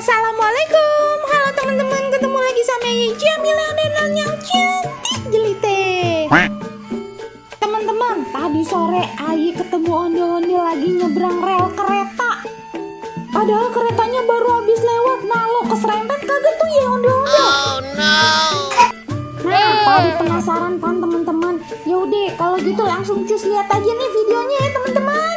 Assalamualaikum. Halo teman-teman, ketemu lagi sama Jamila dan yang cantik jelite. Teman-teman, tadi sore Ayi ketemu ondel-ondel lagi nyebrang rel kereta. Padahal keretanya baru habis lewat. Nah, lo keserempet kagak tuh ya ondel-ondel? Oh no. Nah, pada penasaran kan teman-teman? Yaudah, kalau gitu langsung cus lihat aja nih videonya ya teman-teman.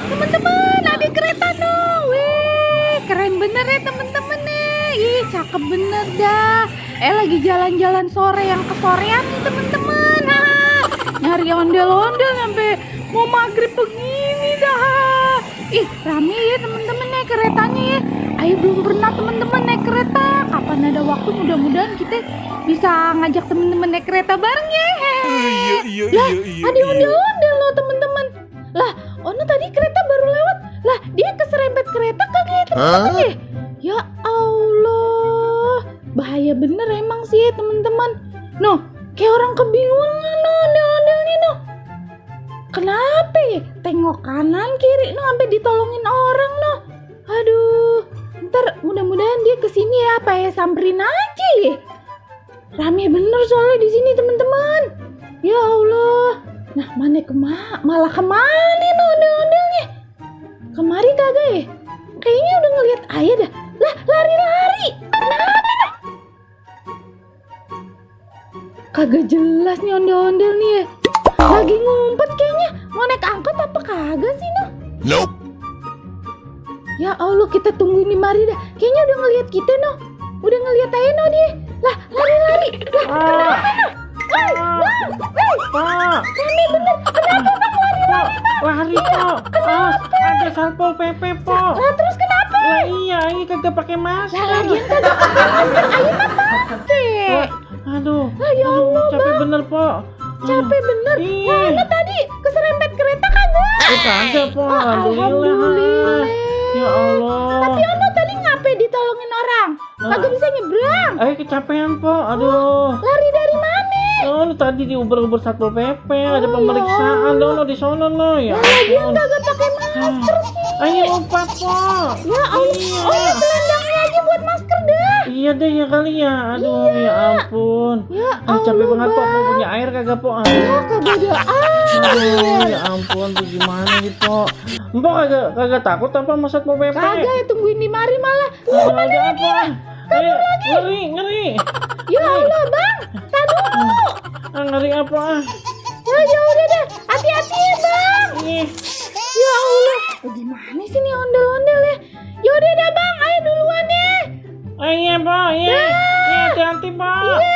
Teman-teman, ada kereta dong. Wih, keren bener ya teman-teman nih. Ih, cakep bener dah. Lagi jalan-jalan sore yang kesorean nih teman-teman. Nyari ondel-ondel sampai mau maghrib begini dah. Ih, rame ya teman-teman naik keretanya ya. Ayo belum pernah teman-teman naik kereta. Kapan ada waktu mudah-mudahan kita bisa ngajak teman-teman naik kereta bareng ya. Lah, ada ondel-ondel loh teman-teman. Lah, Ono tadi kereta baru lewat. Lah, dia keserempet kereta kagak ya teman-teman ya? Ya Allah, bahaya bener emang sih ya teman-teman. Noh, kayak orang kebingungan noh, ondel-ondel nih noh. Kenapa ya? Tengok kanan kiri noh, sampai ditolongin orang noh. Aduh, ntar mudah-mudahan dia kesini ya, apa ya samperin aja ya. Rame bener soalnya di sini teman-teman. Ya Allah. Nah, malah kemana noh ondel-ondelnya? Kemari kagak ya? Kayaknya udah ngelihat ayah dah. Lah, lari-lari. Kenapa noh? Kagak jelas nih ondel-ondel nih ya. Lagi ngumpet kayaknya. Mau naik angkot apa kagak sih noh? Nope. Ya Allah, kita tungguin di mari dah. Kayaknya udah ngelihat kita noh. Udah ngelihat ayah noh dia. Lah, lari-lari. Lah, kenapa noh? Pak, Rame bener. Kenapa bang lari-lari bang? lari Pak. Ada Satpol PP Pak. Lah, terus kenapa? Lah iya, ini kagak pakai masker. Lah, lagian kagak pakai masker. Ayo mah pakai. Aduh, Ah, ya Allah, capek Bang. bener Pak. Capek bener. Iya. Lah, Ono tadi keserempet kereta kagak? Kagak Pak, Ah, alhamdulillah. alhamdulillah. Ya Allah. Tapi Ono tadi ngapain ditolongin orang? Kagak bisa nyebrang. Kecapean Pak. Aduh. Lari dari mana? Oh, tadi di Uber Satpol PP ada Oh, pemeriksaan ya dong di sono no ya. Lah, lagian kagak pakai masker sih. Ayo lupa Pak. Ya Allah. Iya. Oh ya, selendangnya aja buat masker dah. Iya deh ya kali ya. Aduh ya ampun. Ya Capek Allah, banget Pak. Mau Bang. punya air kagak Pak? Ya, kagak ada Aduh, air. ya ampun, tuh gimana gitu? Mbak kagak takut apa sama Satpol PP? Kagak ya, tungguin di mari malah. Ada apa? Ngeri. Ya Allah, Bang. Tadi dulu. Ngeri apa? Ya udah deh. Hati-hati ya, Bang. Ih, Ya Allah. Gimana sih nih ondel-ondel ya? Ya udah dah, Bang. Ayo duluan deh. iya Pak, iya. Iya hati-hati Pak. Iya.